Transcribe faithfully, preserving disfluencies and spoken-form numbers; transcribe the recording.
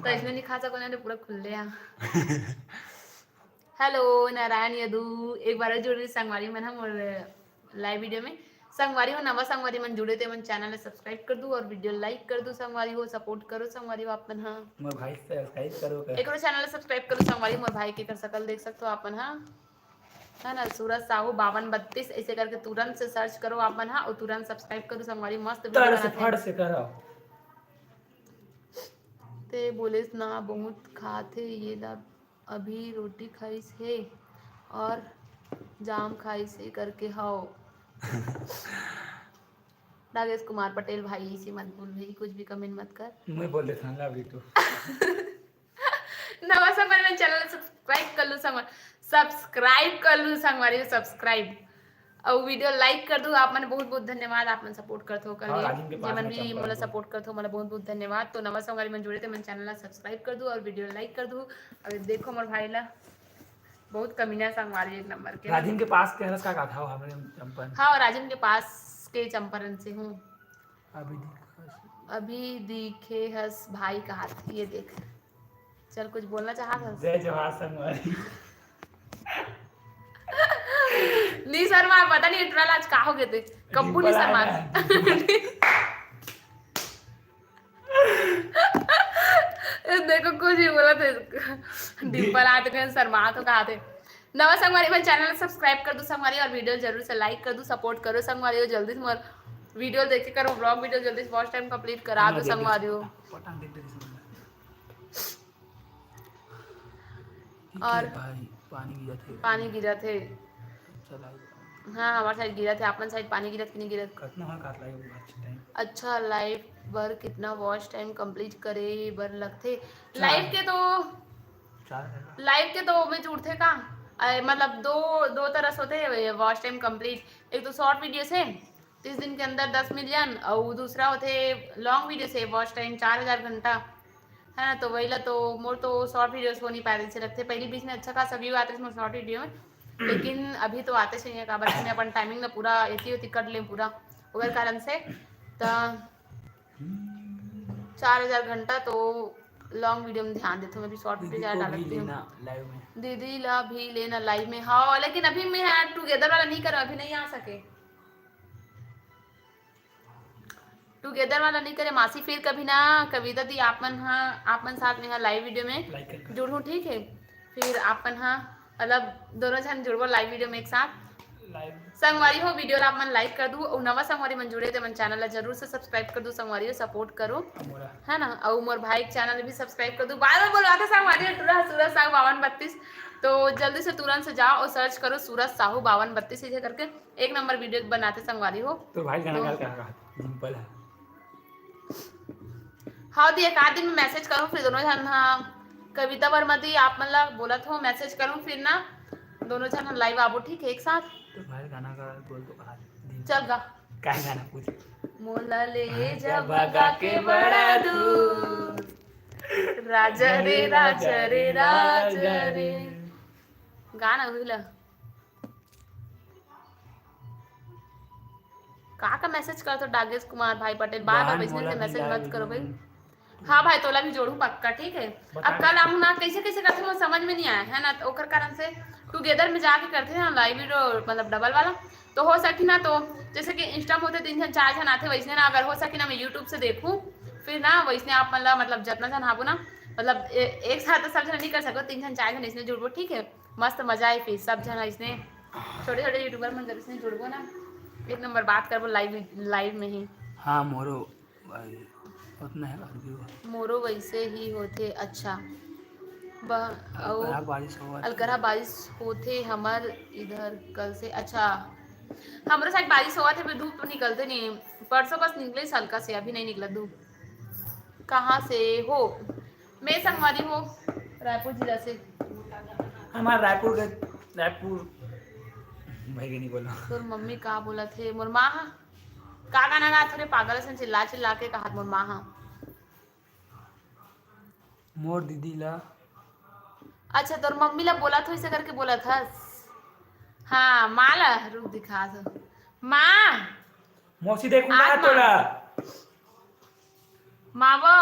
तो इसने नहीं खा सको ना, तो पूरा खुले हैं। हेलो नारायण यदु, एक बार जुड़ रही संगवारी मन हम और लाइव वीडियो में। संगवारी हो, नवा संगवारी मन जुड़े ते मन चैनल ला सब्सक्राइब कर दू और वीडियो लाइक कर दू। संगवारी हो, सपोर्ट करो संगवारी हो आपन हा। मोर भाई सब्सक्राइब करो कर। एकरो चैनल ला सब्सक्राइब करो संगवारी, मोर भाई के कर सकल देख सकते हो आपन हा, है ना। सूरज साहू बावन बत्तीस ऐसे करके तुरंत से सर्च करो आपन हा और तुरंत सब्सक्राइब करो संगवारी, मस्त वीडियो तर से बनाते हैं। फट से करो। ते बोलेस ना बहुत खात हे ये ला, अभी रोटी खाइस हे और जाम खाइस हे करके हव। नागेश कुमार पटेल भाई, इसे मत बोल भाई, कुछ भी कमेंट मत कर। मैं बोल देता हूँ, love you too। नवा संगवारी मन चैनल सब्सक्राइब कर लू संगवारी, सब्सक्राइब कर लू संगवारी, सब्सक्राइब। अउ वीडियो लाइक कर दू। आप मन बहुत बहुत धन्यवाद, आप मन सपोर्ट करथो कर हाँ, लिए। राजिम के पास जेमन में भी चंपल मोला है। सपोर्ट करथो, मोला बहुत बहुत धन्यवाद। तो नवा संगवारी मन जुड़े ते मन चैनल ला सब्सक्राइब कर दू और वीडियो लाइक कर दू। अउ देखो मोर भाई ला, बहुत कमीना संगवारी, एक नंबर के। राजिम के पास के हरस का गाथा हो हमरे चंपल। हाँ, राजिम के पास के चंपारण से हूँ। अभी दिखे हस। अभी दिखे हस भाई कहात, ये देख। चल, कुछ बोलना चाहत हस? जय जोहार संगवारी। नी शर्मा, पता नहीं इंटरनल आज का हो गए थे, कब्बू नी शर्मा। देखो, कुछ भी बोला थे, डिम्पल आते कहीं शर्मा तो कहा थे। नवा संगवारी मन चैनल सब्सक्राइब कर दू संगवारी, और वीडियो जरूर से लाइक कर दू, सपोर्ट करो संगवारी। और जल्दी से मोर वीडियो देखे करो, व्लॉग वीडियो जल्दी से वॉच टाइम कंप्लीट करा दो संगवारी। पटांग देख रही है। और भाई, पानी गिरत हे। पानी गिरत हे। अच्छा, लाइव। हाँ, हमारे साइड गिरत हे, आपन साइड पानी गिरत कि नहीं गिरत? कतना हो काट लाइव वॉच टाइम? अच्छा, लाइव बर कितना वॉच टाइम कंप्लीट करे बर लगथे? चार। लाइव के तो, चार घंटा। लाइव के तो में जुड़थे का? अरे, मतलब, दो, दो तरह से होथे वॉच टाइम कंप्लीट। एक तो शॉर्ट वीडियो से, तीस दिन के अंदर दस मिलियन, अउ दूसरा होथे लॉन्ग वीडियो से वॉच टाइम चार हजार घंटा, है ना। तो वही ला तो मोर तो शॉर्ट वीडियोस हो नहीं पाए, जैसे लगथे पहली बीच में अच्छा खासा व्यू आते मोर शॉर्ट वीडियो में, लेकिन अभी तो आते चाहिए, काबर कि मैं अपन टाइमिंग ला पूरा एती ओती कर लें पूरा, ओकर कारण से। त चार हजार घंटा तो लॉन्ग वीडियो में ध्यान देथो, मैं भी शॉर्ट वीडियो दीदी ज्यादा को भी डालती हूँ। लेना लाइव में। दीदी ला भी लेना लाइव में, हाँ, लेकिन अभी मैं टुगेदर वाला नहीं करूँ, अभी नहीं आ सके। टुगेदर वाला नहीं करे मासी, फिर कभी ना कविता दी, आप मन हा, आप मन साथ में हा लाइव वीडियो में लाइक कर, कर। जुड़हूँ, ठीक है? फिर आप मन हा, मतलब, दोनों झन जुड़बो लाइव वीडियो में एक साथ। लाइव। संगवारी हो, वीडियो ला आप मन लाइक कर दू, और नवा संगवारी मन जुड़े ते मन चैनल ला जरूर से सब्सक्राइब कर दू संगवारी हो, सपोर्ट करो, मोरा। है ना? और मोर भाई के चैनल भी सब्सक्राइब कर दू। बार बार बोलवाते संगवारी हो, टूरा सूरज साहू बावन बत्तीस, तो जल्दी से तुरंत से जाओ और सर्च करो सूरज साहू बावन बत्तीस ऐसे करके। एक नंबर वीडियो बनाते संगवारी हो। तो भाई गाना तो गाल कहाँ कहाँ? डिम्पल है। हाँ दी, एक आध दिन में मैसेज करूँ, फिर दोनों झन, हाँ, कविता वर्मा दी, आप मन ला बोलत हो, मैसेज करूँ, फिर ना दोनों झन लाइव आबो, ठीक है, एक साथ। तो भाई गाना का बोल तो कहा दिन चल गा। का गाना पूछ? मोला ले जा भगा के बड़ा दूर, राजा रे, राजा रे, राजा रे। गाना हुई ला। का का मैसेज करत हो डागेश कुमार भाई पटेल? बार बार बहन वैसने मोला से भी मैसेज लाइव मत करो भाई। में। हाँ भाई, तोला भी जोड़ू पक्का, ठीक है? बता अब दे। कल आऊँ ना, कैसे कैसे करते हैं, समझ में नहीं आया है ना, तो ओकर कारण से टुगेदर में जाके करते हैं ना लाइव वीडियो, मतलब डबल वाला। तो हो सके ना, तो जैसे कि इंस्टा में होते तीन झन चार झन आते, वैसने ना अगर हो सके ना मैं यूट्यूब से देखूँ, फिर ना वैसने आप मतलब, मतलब जितना झन आबो ना, मतलब ए-, एक साथ तो सब झन नहीं कर सको, तीन झन चार झन इसने जुड़बो, ठीक है? मस्त मजा आए फिर सब झन इसने छोटे छोटे यूट्यूबर मन जब इसने जुड़बो ना, एक नंबर बात करबो लाइव, लाइव में ही। हाँ मोरो भाई, उतना है और भी हुआ। मोरो वैसे ही होथे। अच्छा, ब-, अउ अलकरहा बारिश होवत हे। अलकरहा बारिश होथे हमर इधर कल से। अच्छा, हमरो साइड बारिश होवत हे, फिर धूप तो निकलते नहीं। परसों बस निकले हल्का से, अभी नहीं निकला धूप। कहाँ से हो? मैं संगवारी हो रायपुर जिला से। हमार रायपुर के, रायपुर भाई के नहीं बोला। तोर मम्मी का बोलत हे? मोर माँ हा? का गाना गात हो रे पागल असन चिल्ला चिल्ला के कहत मोर माँ हा? मोर दीदी ला। अच्छा, तोर मम्मी ला बोलत हो, इसे करके बोलत हस? हाँ, माँ ला रूप दिखात हो। माँ! मौसी देखूं आज ना माँ। तोला। माँ वो।